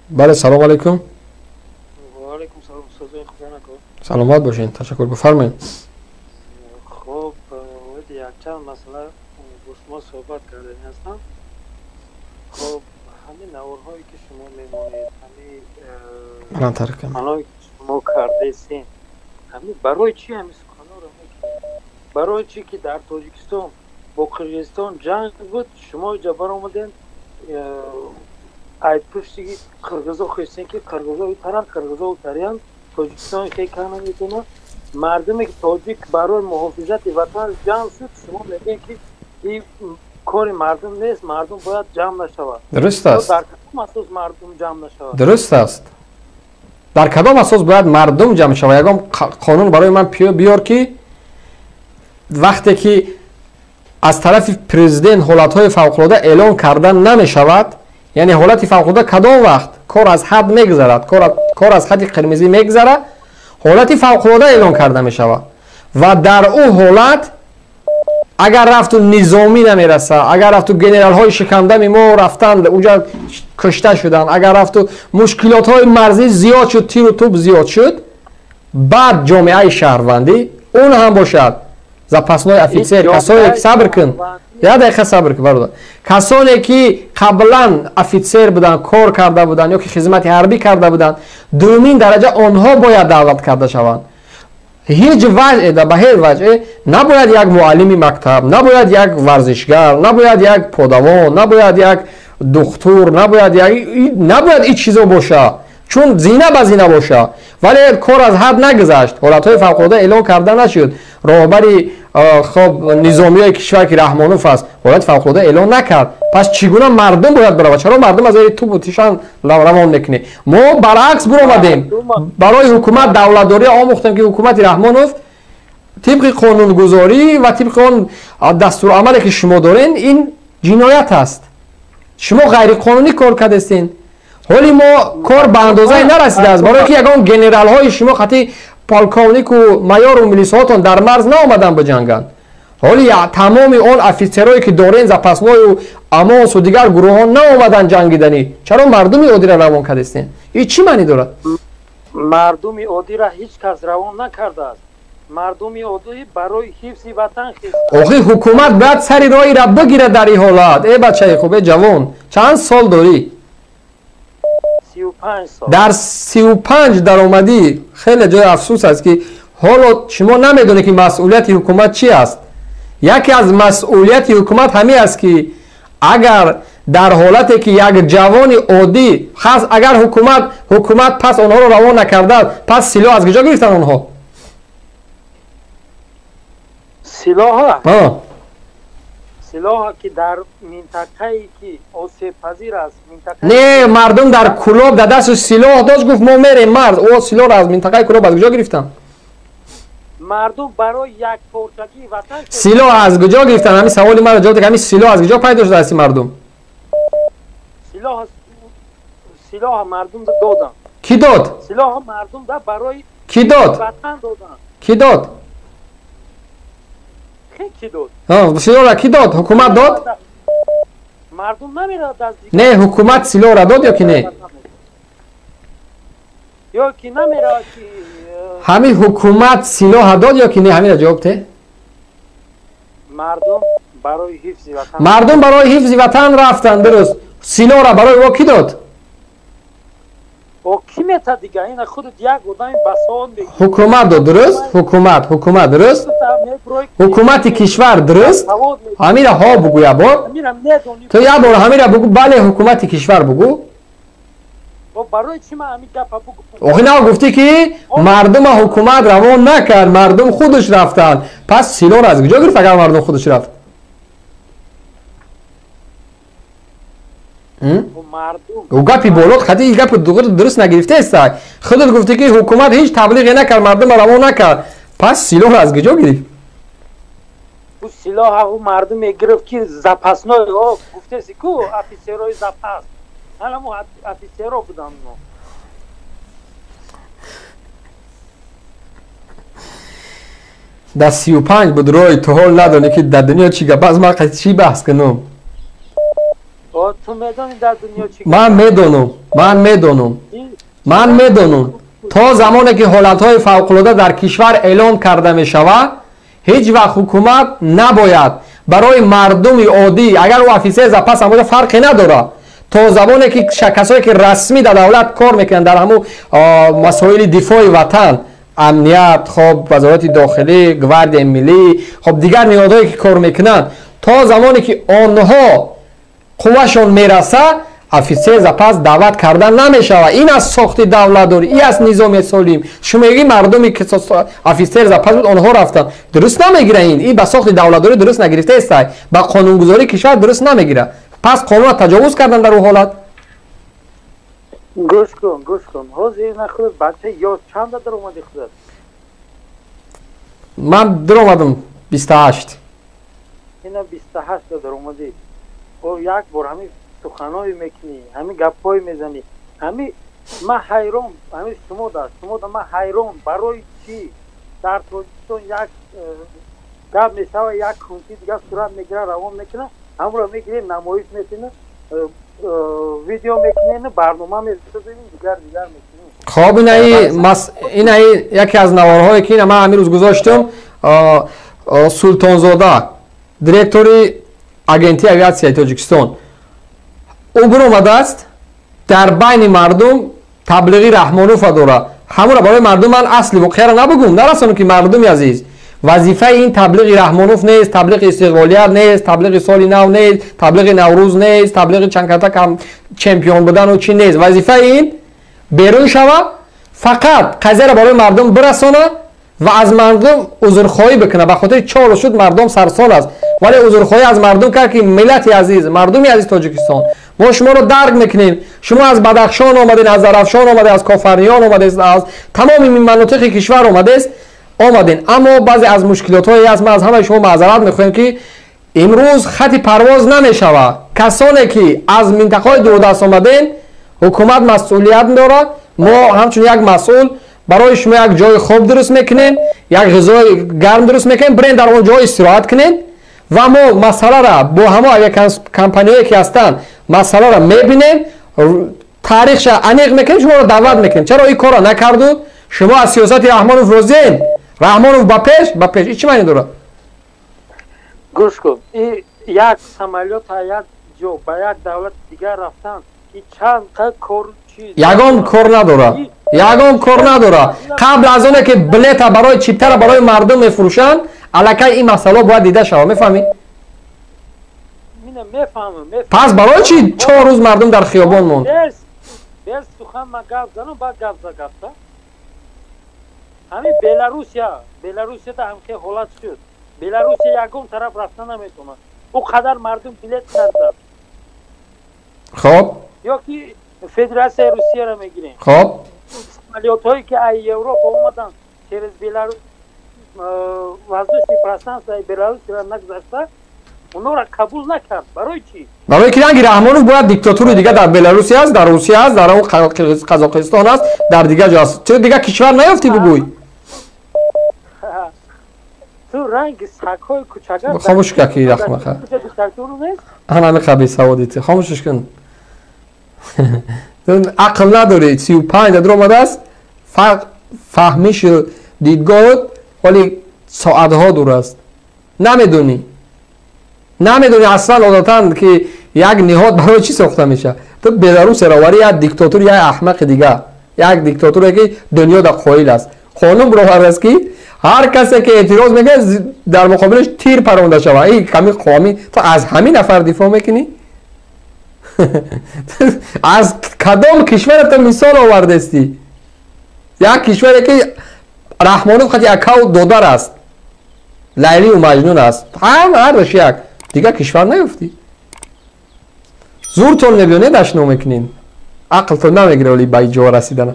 Бале, салом алейкум. Ва алейкум салом, созои худо. Саломат бошед, ташаккур, бифармоед. Хуб, якчанд масъала бо шумо суҳбат кардани ҳастам. Хуб, ҳамин наворҳое ки шумо мемонед, ҳамин суханое ки шумо кардесен, ҳамин барои чӣ ҳамин суханҳоро мекунед? Барои чӣ ки дар Тоҷикистон бо Қирғизистон ҷанг буд, шумо иҷа баромаден, ай пушти қирғизо хестен ки қирғизо итаранд, қирғизо утариянд, Тоҷикистон хе кар наметавонад. Мардуме ки тоҷик барои муҳофизати ватан ҷамъ шуд, шумо мегӯед ки ин кори мардум нест, мардум бояд ҷамъ нашавад. Дуруст аст. Дар кадом асос мардум ҷамъ нашавад? Дуруст аст. Дар кадом асос бояд мардум ҷамъ шавад? Ягон қонун барои ман биёр ки вақте ки аз тарафи президент ҳолатҳои фавқулода эълон карда намешавад, яъне ҳолати фавқулода кадом вақт кор аз ҳад мегузарад, кор аз хати қирмизӣ мегузарад, ҳолати фавқулода эълон карда мешавад ва дар ӯ ҳолат агар рафту низомӣ намерасад, агар рафту генералҳои шикамдами мо рафтанд уҷа кушта шуданд, агар рафту мушкилотҳои марзӣ зиёд шуд, тиру тӯб зиёд шуд, баъд ҷомеаи шаҳрвандӣ он ҳам бошад запасной офицер, касое сабр кун, як дақиқа сабр кун бародар, касоне ки қаблан офицер буданд, кор карда буданд ё ки хизмати ҳарбӣ карда буданд, дуюмин дараҷа онҳо бояд даъват карда шаванд. Ҳеҷ ваҷҳе, ба ҳеҷ ваҷҳе набояд як муаллими мактаб, набояд як варзишгар, набояд як подавон, набояд як духтур, набояд як, набояд ин чизо боша, чун зина ба зина боша. Вале кор аз ҳад нагузашт, ҳолатҳои фавқулода эълон карда нашуд. Роҳбари хоб низомиёи кишвар ки Раҳмонов аст, ҳолати фавқулода эълон накард. Пас чӣ гуна мардум бояд баравад? Чаро мардум аз зери тӯбу тишан равон мекунӣ? Мо баръакс буромадем, барои ҳукумат давлатдорӣ омӯхтем ки ҳукумати Раҳмонов тибқи қонунгузорӣ ва тибқи он дастурамале ки шумо дорен, ин ҷиноят аст. Шумо ғайриқонунӣ кор кардестен. Ҳоли мо кор ба андозае нарасидааст, барое ки ягон генералҳои шумо хати полковнику майору милисҳоатон дар марз наомаданд биҷанганд. Ҳоли тамоми он офитсерое ки дорен, запасною амосу дигар гурӯҳҳо наомаданд ҷангиданӣ. Чаро мардуми оддиро равон кардестен? Ин чӣ маънӣ дорад? Мардуми оддиро ҳеҷ кас равон накардааст. Мардуми оддӣ барои ҳифзи ватан хест. Охи ҳукумат бояд сари роҳиро бигирад дар ин ҳолат. Э бачаи хуб, э ҷавон, чанд сол дорӣ? Дар 35 даромадӣ. Хеле ҷои афсӯс аст ки ҳоло шумо намедонед ки масъулияти ҳукумат чӣ аст. Яке аз масъулияти ҳукумат ҳамин аст ки агар дар ҳолате ки як ҷавони оддӣ хас, агар ҳукумат пас онҳоро равон накардааст, пас силоҳ аз куҷо гирифтанд онҳо? Силоҳа? Силоҳа ки дар минтақае ки осебпазир аст, минтақа не, мардум дар Кулоб дар дасту силоҳ дошт, гуфт мо мерем марз. О силоҳро аз минтақаи Кулоб аз куҷо гирифтанд? Мардум барои якпорчагии ватан силоҳ аз куҷо гирифтанд? Ҳамин саволи маро ҷавоб деҳ, ҳамин силоҳ аз куҷо пайдо шуда дасти мардум? Силоҳ мардум доданд. Кӣ дод? Силоҳ мардум да барои кӣ дод? Ватан доданд. Кӣ дод? Кӣ дод? Силоҳро кӣ дод? Ҳукумат дод? Мардум намеравад аз Не, ҳукумат силоҳро дод ё ки не? Ё ки намеравад ки ҳамин ҳукумат силоҳа дод ё ки не? Ҳаминро ҷавоб те. Мардум барои ҳифзи ватан, мардум барои ҳифзи ватан рафтанд, дуруст. Силоҳро барои о кӣ дод? О кӣ метад дига? Ина худат як одами басовод мегӯӣ. Ҳукумат дод, дуруст? Ҳукумат, дуруст? Ҳукумати кишвар, дуруст? Ҳамира ҳо бугӯ як бор. Ту як бор ҳамира бугӯ, бале, ҳукумати кишвар бугӯ. Барои чӣ ман ҳамин гапа бугӯ? Охи на гуфтӣ ки мардума ҳукумат равон накард, мардум худаш рафтанд. Пас силоҳро аз куҷо гирифт агар мардум худаш рафт? Ӯ гапи болот хати ин гапи дуруст нагирифтаеста. Худат гуфтӣ ки ҳукумат ҳеҷ таблиғе накард, мардума равон накард. Пас силоҳро аз куҷо гирифт? Ӯ силоҳа ӯ мардум мегирифт ки запасной, о гуфтеси ку офитсерои запас. Ҳаламу офитсеро буданд мо. Дар 35 буд рой, ту ҳол надонӣ ки дар дунё чӣ гап аст, ман чӣ баҳс кунам? Ту медонӣ дар дунё чӣ? Ман медонам, ман медонам, ман медонам. То замоне ки ҳолатҳои фавқулода дар кишвар эълон карда мешавад, ҳеҷ вақт ҳукумат набояд барои мардуми оддӣ, агар ӯ офисер запас ҳам бошад, фарқе надорад, то замоне ки касое ки расмӣ дар давлат кор мекунанд дар ҳамун масоили дифои ватан, амният, хоб, вазорати дохилӣ, гвардияи миллӣ, хоб, дигар ниҳодҳое ки кор мекунанд, то замоне ки онҳо қуввашон мерасад, офисер запас даъват карда намешавад. Ин аст сохти давлатдорӣ, ин аст низоми солим. Шумо мегӯӣ мардуме ки офисер запас буд, онҳо рафтанд. Дуруст намегира ин. Ин ба сохти давлатдорӣ дуруст нагирифтаест, ба қонунгузории кишвар дуруст намегира. Пас қонунро таҷовуз кардан дар ӯ ҳолат. Гӯш кун, гӯш кун. Ҳозир ина худат бача ёш чанда даромадӣ худат? Ман даромадам 28. Ина 28 даромадӣ. О, як бор ҳамин суханое мекунӣ, ҳамин гапҳое мезанӣ. Ҳамин ман ҳайрон, ҳамин шумода ман ҳайрон, барои чӣ дар Тоҷикистон як гап мешава, як кунти дигар сурат мегира, равон мекуна, ҳамонро мегирем, намоиш мекунем, видео мекунем, барнома месозем, дигар дигар мекунем. Хоб, инаи яке аз наворҳое ки ина ман ҳамин рӯз гузоштам, Султонзода, директори агентии авиатсияи Тоҷикистон, ӯ биромадааст, дар байни мардум таблиғи Раҳмонова дорад. Ҳамонро барои мардум ман асли воқеаро набугум, нарасонам ки мардуми азиз, вазифаи ин таблиғи Раҳмонов нест, таблиғи истиқлолият нест, таблиғи соли нав нест, таблиғи Наврӯз нест, таблиғи чандката чемпион будану чӣ нест. Вазифаи ин берун шава, фақат қазияро барои мардум бирасона ва аз мардум узрхоҳӣ бикунад. Ба хотири чор шуд мардум сарсон аст, вале узрхоҳӣ аз мардум кард ки миллати азиз, мардуми азиз Тоҷикистон, мо шуморо дарк мекунем, шумо аз Бадахшон омадед, аз Зарафшон омадед, аз Кофарниён омадед, аз тамоми манотиқи кишвар омадест, омадем, аммо баъзе аз мушкилотҳое аст, ман аз ҳамаи шумо маъзарат мехоҳем ки имрӯз хати парвоз намешавад. Касоне ки аз минтақаҳои дурдаст омадем, ҳукумат масъулият дорад, мо ҳамчун як масъул барои шумо як ҷои хоб дуруст мекунем, як ғизои гарм дуруст мекунем, бирен дар он ҷо истироҳат кунед ва мо масъаларо бо ҳамо авиакомпаниҳое ки ҳастанд масъаларо мебинем, таърихша аниқ мекунем, шуморо даъват мекунем. Чаро ин корро накарду? Шумо аз сиёсати Раҳмонов розиен? Раҳмонов ба пеш, ба пеш. Ин чӣ маъне дорад? Гӯш кун, як самолёт як ҷо ба як давлати дигар рафтан, чанд кор? Ягон кор надорад, ягон кор надорад. Қабл аз оне ки билета барои чиптара барои мардум мефурӯшанд, аллакай ин масъало бояд дида шавад, мефаҳмӣ? Пас барои чӣ 4 рӯз мардум дар хиёбон монд? Без сухан ман гап занам, баъд гап за гапта. Ҳамин Беларусия, Беларусияда ҳамхел ҳолат шуд. Беларусия ягон тараф рафта наметавонад, ӯ қадар мардум билет харида. Хоб. Ё ки Федератсияи Русияро мегирем. Хоб. Самолётҳое ки аз Европа омаданд, через Беларус, воздушный пространство Беларусиро нагузашта, онҳоро қабул накард. Барои чӣ? Барои ки ранги Раҳмонов бояд диктатури дига дар Беларусия аст, дар Русия аст, дар он Қазоқистон аст, дар дигар ҷо аст. Чаро дигар кишвар наёфтӣ, бугӯй? Ту ранги сагҳои кӯчага. Хомӯш каки рахмаха, ҳанами қабисаводити, хомӯшш кун. Ақл надорӣ, 35 дар омадааст, фарқ фаҳмишу дидгоҳот вале соатҳо дур аст. Намедонӣ, намедонӣ аслан одатан ки як ниҳод барои чӣ сохта мешавад. Ту Беларусияро оварӣ, як диктатур, як аҳмақи дигар, як диктатуре ки дунё дар қоил аст. Қонун баровардааст ки ҳар касе ки эътироз мекунад, дар муқобилаш тир паронда шавад. Ин ками қоми ту аз ҳамин нафар дифоъ мекунӣ? Аз кадом кишвара ту мисол овардастӣ? Як кишваре ки Раҳмонов хати акав додар аст, Лайливу Маҷнун аст, ҳам ҳардаш як. Дигар кишвар наёфтӣ? Зуртон мебиёнед, ашно мекунед, ақлтон намегира, вале ба иҷо расидана.